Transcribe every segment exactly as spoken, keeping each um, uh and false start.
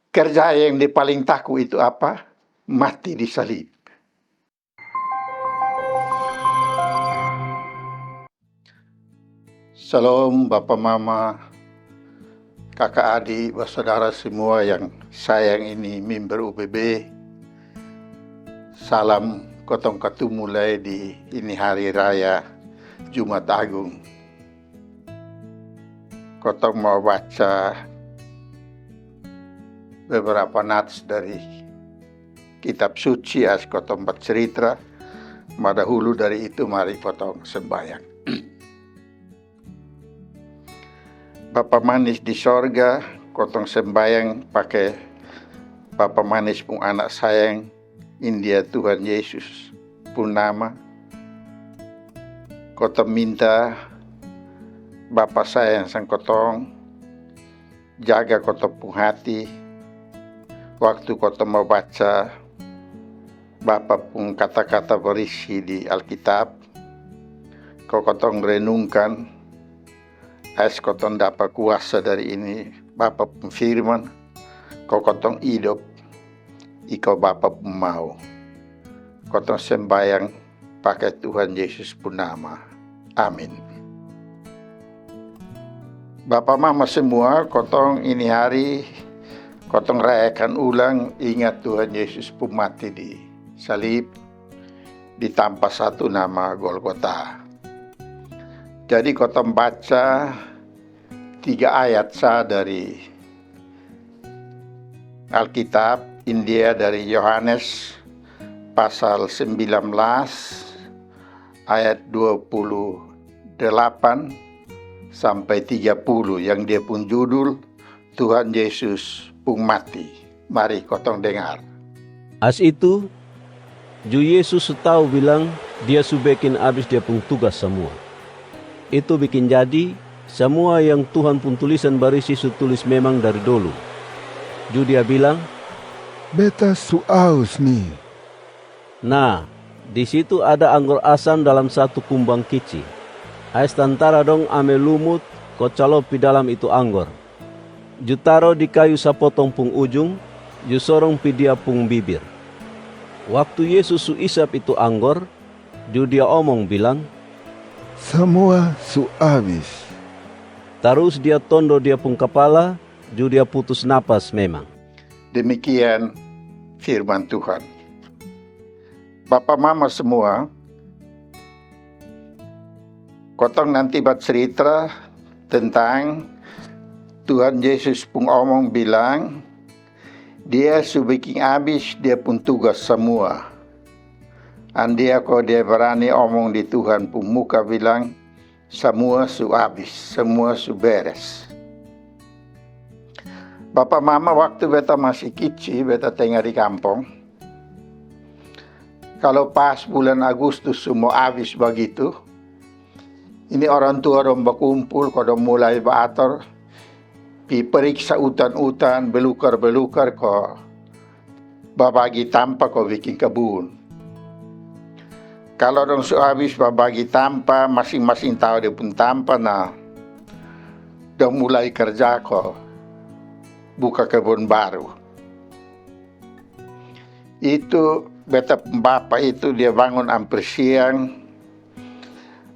Kerja yang dia paling taku itu apa? Mati di salib. Shalom, bapa mama, kaka adi, basodara semua yang sayang ini, mimbar U B B. Salam kotong katumu lai di ini hari raya Jumat Agung. Kotong mau baca beberapa nats dari kitab suci, ais kotong bacerita. Ma dahulu dari itu, mari kotong sembayang. Bapa manis di sorga, kotong sembayang pake Bapa manis pung anak sayang, India, Tuhan Yesus pung nama. Kotong minta Bapa sayang sang kotong, jaga kotong pung hati. Waktu kotong mau baca Bapa pung kata-kata barisi di Alkitab, ko kotong renungkan, ais kotong dapa kuasa dari ini Bapa pung firman, ko kotong idop iko Bapa pung mau. Kotong sembayang pake Tuhan Yesus pung nama. Amin. Bapa mama semua, kotong ini hari kotong rayakan ulang ingat Tuhan Yesus pung mati di salib, di tampa satu nama Golgota. Jadi kotong baca tiga ayat sa dari Alkitab, India, dari Yohanes pasal sembilan belas ayat dua puluh delapan sampai tiga puluh, yang dia pung judul Tuhan Yesus pung mati. Mari kotong dengar. Ais itu, ju Yesus su tau bilang Dia su bekin abis Dia pung tugas samua. Itu bikin jadi, samua yang Tuhan pung tulisan barisi su tulis memang dari dolu. Ju Dia bilang, "Beta su aus ni." Nah, di situ ada anggor asam dalam satu kumbang kici. Ais tantara dong ame lumut ko calo pi dalam itu anggor, ju taro di kayu sapotong pung ujung, ju sorong pi Dia pung bibir. Waktu Yesus su isap itu anggor, ju Dia omong bilang, "Samua su abis." Tarus Dia tondo Dia pung kapala, ju Dia putus napas memang. Demikian firman Tuhan. Bapa mama semua, kotong nanti bacerita tentang Tuhan Yesus pung omong bilang, Dia su bikin abis Dia pung tugas samua. Andia ko Dia barani omong di Tuhan pung muka bilang, samua su abis, samua su beres. Bapa mama, waktu beta masi kici, beta tenga di kampong, kalo pas bulan Agustus su mo abis bagitu, ini orang tua dong bakumpul ko dong mulai baator pi pariksa utan-utan, belukar-belukar ko babagi tampa ko bikin kabun. Kalo dong su abis babagi tampa, masing-masing tau dia pung tampa, na dong mulai karja ko buka kabun baru. Itu beta pung bapa itu dia bangun ampir siang,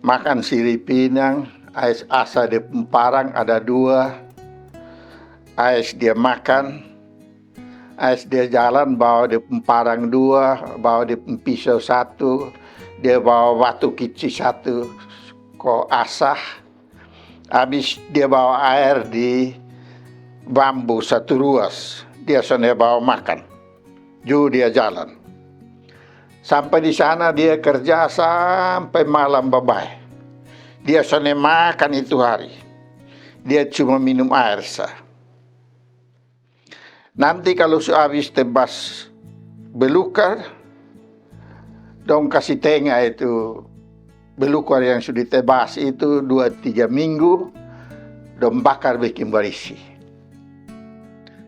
makan siri pinang, ais asa dia pung parang ada dua, ais dia makan, ais dia jalan bawa dia pung parang dua, bawa dia pung pisau satu, dia bawa batu kici satu ko asah. Abis dia bawa aer di bambu satu ruas, dia sonde bawa makan. Ju dia jalan. Sampe di sana dia karja sampe malam babae. Dia sonde makan itu hari. Dia cuma minum aer sa. Nanti kalo su abis tebas belukar, dong kasi tenga itu belukar yang su ditebas itu dua tiga minggu, dong bakar bikin barisi.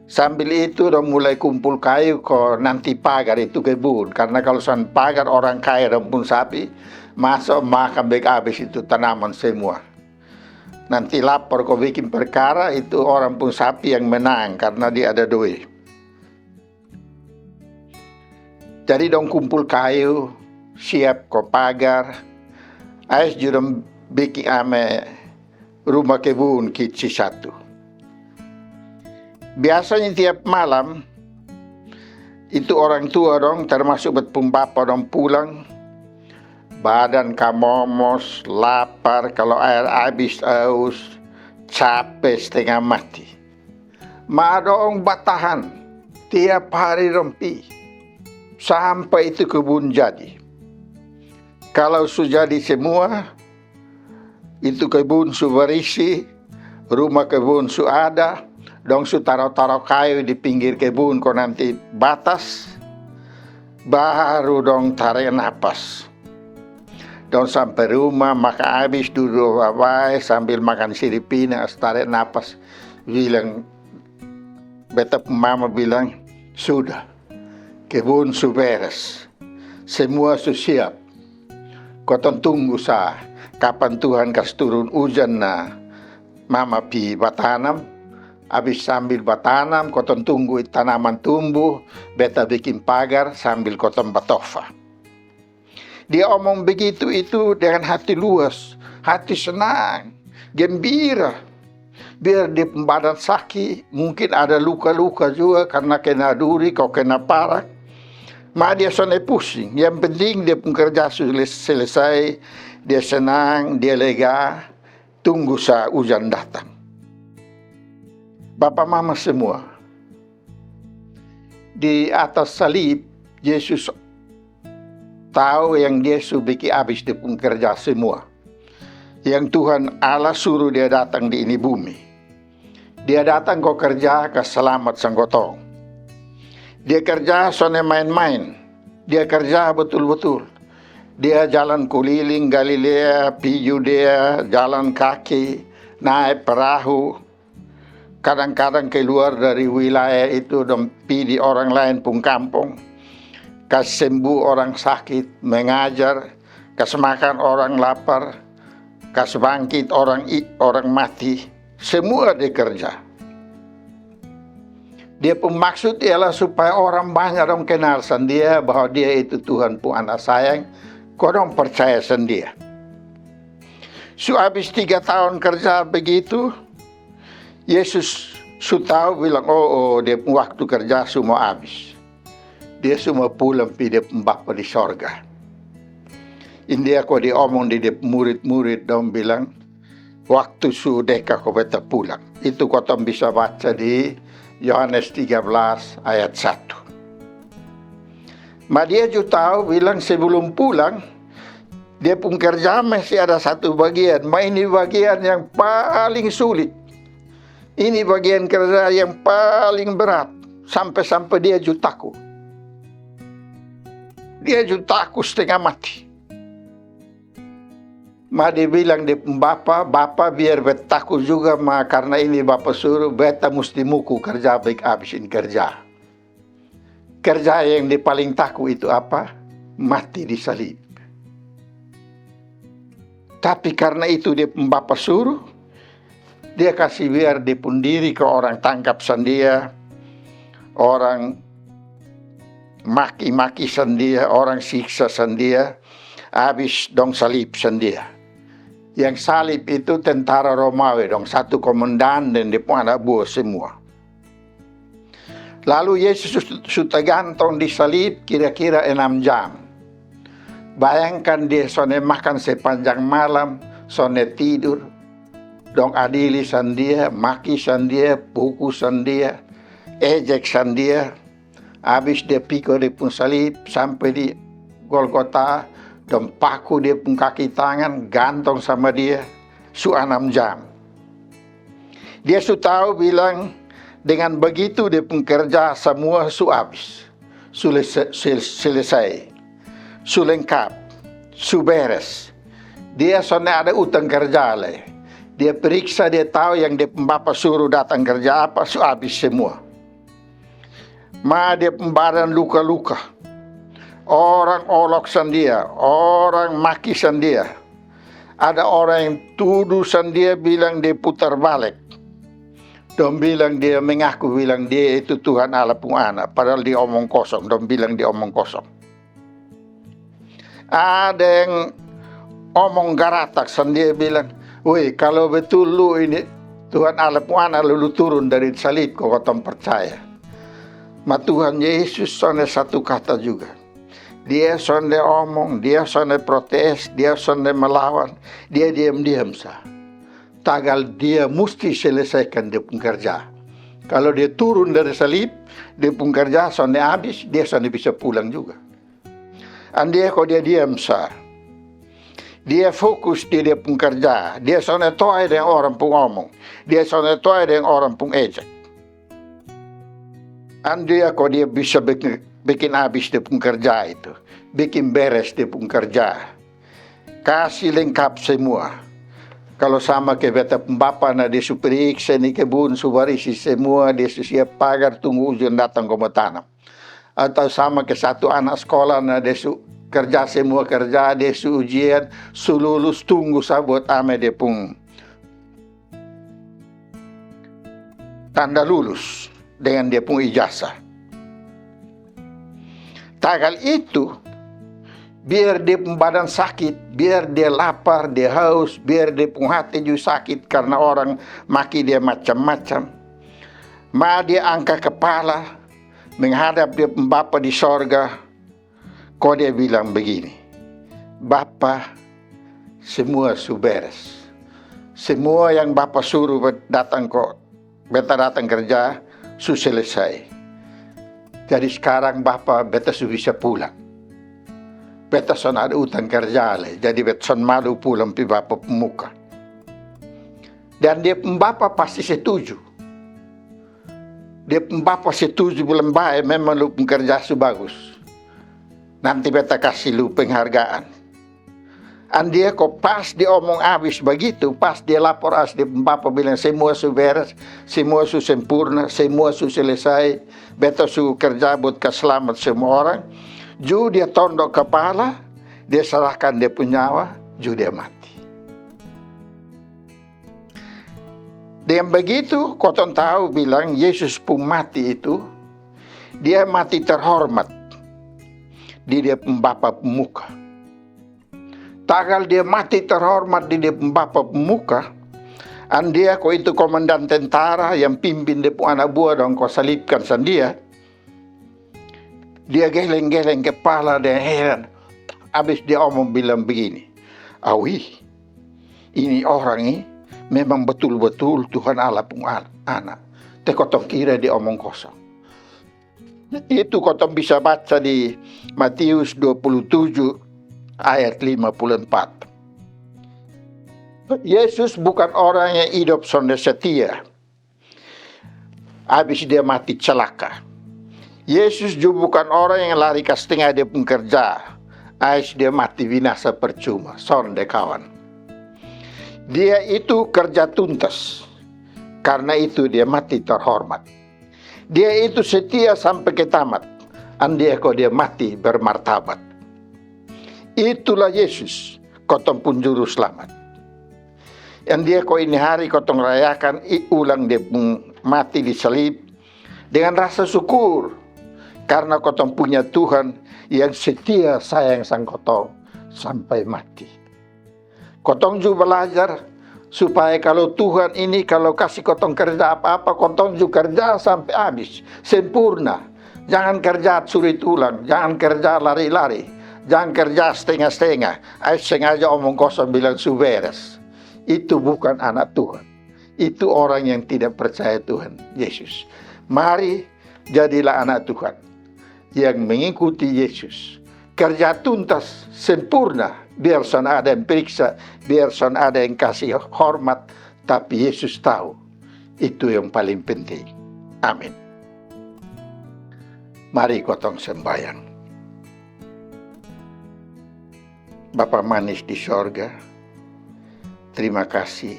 Sambil itu dong mulai kumpul kayu ko nanti pagar itu kebun, karna kalo son pagar orang kaya dong pung sapi maso makan bek abis itu tanaman semua. Nanti lapor ko bikin perkara, itu orang pung sapi yang menang karna dia ada doi. Jadi dong kumpul kayu, siap ko pagar, ais ju dong bikin ame rumah kebun kicil satu. Biasanya tiap malam itu orang tua dong, termasuk bet pung bapa dong pulang, badan kamomos, lapar, kalau air abis aus, cape stengah mati. Ma dong batahan, tiap hari dong pi sampai itu kebun jadi. Kalau su jadi semua, itu kebun su barisi, rumah kebun su ada, dong su taro-taro kayu di pinggir kebun ko nanti batas, baru dong tarik napas. Dong sampai rumah, makan abis, dudu babae sambil makan siripina, tarik napas, bilang, beta pung mama bilang, sudah, kebun su beres, semua su siap. Kotong tunggu sa kapan Tuhan kas turun ujan na mama pi batanam. Abis sambil batanam, kotong tunggu tanaman tumbuh, beta bikin pagar sambil kotong batofa. Dia omong begitu itu dengan hati luas, hati senang, gembira. Biar dia pung badan saki, mungkin ada luka-luka juga karena kena duri, kau kena parak. Ma dia sonde pusing. Yang penting dia pung kerja su sele-, selesai, dia senang, dia lega, tunggu sa ujan datang. Bapa mama semua, di atas salib, Yesus tahu yang dia su bikin abis dia pung kerja semua. Yang Tuhan Allah suruh dia datang di ini bumi. Dia datang ko kerja ka selamat sang kotong. Dia kerja sonde main-main. Dia kerja betul-betul. Dia jalan kuliling Galilea, pi Yudea, jalan kaki, nae perahu. Kadang-kadang keluar dari wilayah itu dong pi di orang lain pung kampung. Kas sembuh orang sakit, mengajar, kas makan orang lapar, kas bangkit orang i-, orang mati. Semua dia kerja. Dia pung maksud ialah supaya orang banyak dong kenal sang dia bahwa dia itu Tuhan pung anak sayang, ko dong percaya sang dia. Su abis tiga tahun kerja begitu, Yesus su tahu bilang, oh, oh, dia pung waktu kerja su mau abis. Dia su mau pulang pi dia pung Bapa di sorga. India ko dia omong di dia pung murid-murid dong bilang, waktu su deka ko beta pulang. Itu kotong bisa baca di Yohanes tiga belas ayat satu. Ma dia ju tahu bilang sebelum pulang, dia pung kerja masih ada satu bagian. Ma ini bagian yang paling sulit. Ini bagian kerja yang paling berat. Sampai-sampai dia ju taku. Dia ju taku stengah mati. Ma dia bilang dia pung bapa, bapa biar beta taku juga ma karna ini bapa suruh, beta musti muku kerja baik abis ini kerja. Kerja yang dia paling taku itu apa? Mati di salib. Tapi karna itu dia pung bapa suruh, dia kasi biar dia pung diri ke orang tangkap sang dia, orang maki-maki sang dia, orang siksa sang dia, abis dong salib sang dia. Yang salib itu tentara Romawi dong, satu komandan deng dia pung anak buah semua. Lalu Yesus su, su tagantung di salib kira-kira enam jam. Bayangkan dia sonde makan sepanjang malam, sonde tidur. Dong adili sang dia, maki sang dia, puku sang dia, ejek sang dia. Abis dia pikul dia pung salib sampe di Golgota, dong paku dia pung kaki tangan, gantung sama dia, su anam jam. Dia su tau bilang, dengan begitu dia pung kerja samua su abis, su lese-, sel-, selesai, su lengkap, su beres. Dia sonde ada utang kerja lai. Dia periksa, dia tau yang dia pung bapa suru datang kerja apa, su abis semua. Ma dia pung badan luka-luka. Orang olok sang dia, orang maki sang dia. Ada orang yang tudu sang dia bilang dia putar balek. Dong bilang dia mengaku bilang dia itu Tuhan Allah pung anak, padahal dia omong kosong, dong bilang dia omong kosong. Ada yang omong garatak sang dia bilang, "Woi, kalo betul lu ini Tuhan Allah pung anak, lu, lu turun dari salib ko kotong percaya." Ma Tuhan Yesus sonde satu kata juga. Dia sonde omong, dia sonde protes, dia sonde melawan, dia diam-diam sa. Tagal dia musti selesaikan dia pung kerja. Kalo dia turun dari salib, dia pung kerja sonde abis, dia sonde bisa pulang juga. Andia ko dia diam sa. Dia fokus di dia pung kerja. Dia sonde toe deng orang pung omong. Dia sonde toe deng orang pung ejek. Andia ko dia bisa bikin, bikin abis dia pung kerja itu. Bikin beres dia pung kerja. Kasi lengkap semua. Kalo sama ke beta pung bapa na dia su periksa ni kebun, su barisi semua, dia su siap pagar, tunggu ujian datang ko mo tanam. Atau sama ke satu anak skola na dia su kerja semua kerja, dia su ujian, su lulus, tunggu sa buat ame dia pung tanda lulus dengan dia pung ijazah. Tagal itu, biar dia pung badan sakit, biar dia lapar, dia haus, biar dia pung hati ju sakit karna orang maki dia macam-macam, ma dia angka kepala menghadap dia pung Bapa di sorga, ko dia bilang begini, "Bapa, semua su beres. Semua yang Bapa suruh datang ko, beta datang kerja, su selesai. Jadi skarang Bapa, beta su bisa pulang. Beta son ada utang kerja lai, jadi beta son malu pulang pi Bapa pung muka." Dan dia pung bapa pasti setuju. Dia pung bapa setuju bilang, "Bae, memang lu pung kerja su bagus. Nanti beta kasi lu penghargaan." Andia ko pas dia omong abis bagitu, pas dia lapor as dia pung bapa bilang, "Semua su beres, semua su sempurna, semua su selesai, beta su kerja buat kas slamat semua orang." Ju dia tondok kapala, dia sarahkan dia pung nyawa, ju dia mati. Deng bagitu, kotong tau bilang Yesus pung mati itu, dia mati terhormat di dia pung Bapa pung muka. Tagal dia mati terhormat di dia pung Bapa pung muka, andia ko itu komandan tentara yang pimpin dia pung anak bua dong ko salibkan sang dia, dia geleng-geleng kepala deng heran. Abis dia omong bilang begini, "Awi, ini orang ni memang betul-betul Tuhan Allah pung an-, anak. Te kotong kira dia omong kosong." Itu kotong bisa baca di Matius dua puluh tujuh ayat lima puluh empat. Yesus bukan orang yang idop sonde setia. Abis dia mati celaka. Yesus ju bukan orang yang lari ka stenga dia pung kerja. Ais dia mati binasa percuma. Sonde kawan. Dia itu kerja tuntas. Karna itu dia mati terhormat. Dia itu setia sampe ke tamat. Andia ko dia mati bermartabat. Itulah Yesus, kotong pung juru slamat. Andia ko ini hari kotong rayakan i-, ulang dia pung mati di salib dengan rasa syukur, karna kotong punya Tuhan yang setia sayang sang kotong sampai mati. Kotong ju balajar supaya kalo Tuhan ini kalo kasi kotong kerja apa-apa, kotong ju kerja sampe abis, sempurna. Jangan kerja suri tulang, jangan kerja lari-lari, jangan kerja stenga-stenga. Ai sengaja omong kosong bilang su beres. Itu bukan anak Tuhan. Itu orang yang tidak percaya Tuhan Yesus. Mari jadilah anak Tuhan yang mengikuti Yesus. Kerja tuntas, sempurna, biar son ada yang periksa, biar son ada yang kasi hormat, tapi Yesus tau itu yang paling penting. Amin. Mari kotong sembayang. Bapa manis di sorga, terima kasih.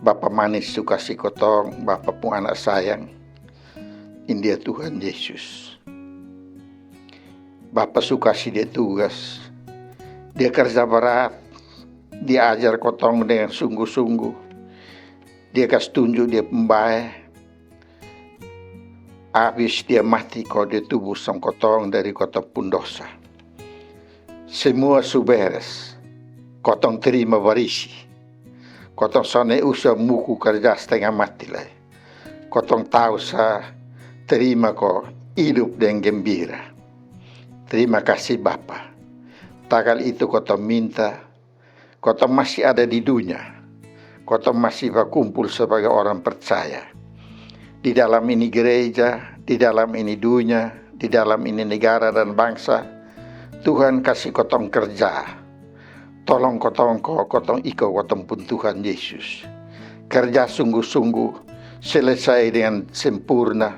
Bapa manis su kasi kotong, Bapa pung anak sayang, india Tuhan Yesus. Bapa su kasi dia tugas, dia kerja barat, dia ajar kotong dengan sungguh-sungguh, dia kas tunju dia pung bae. Abis dia mati ko dia tubus sang kotong dari kotong pung dosa. Semua su beres. Kotong terima barisi. Kotong sone usa muku karja stenga mati lai. Kotong tau sa terima ko idup deng gembira. Terima kasi Bapa. Tagal itu kotong minta, kotong masi ada di dunya. Kotong masi bakumpul sebagai orang percaya. Di dalam ini gereja, di dalam ini dunya, di dalam ini negara dan bangsa, Tuhan kasi kotong kerja. Tolong kotong ko kotong iko kotong pun Tuhan Yesus. Kerja sungguh-sungguh, selesai dengan sempurna.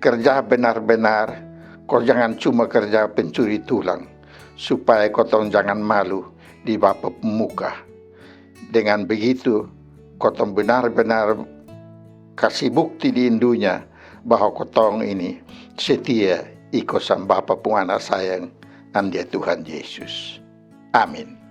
Kerja benar-benar, ko jangan cuma kerja pencuri tulang, supaya kotong jangan malu di Bapa pun muka. Dengan begitu, kotong benar-benar kasi bukti di dunya bahwa kotong ini setia iko sang Bapa pun anak sayang, andia Tuhan Yesus. Amin.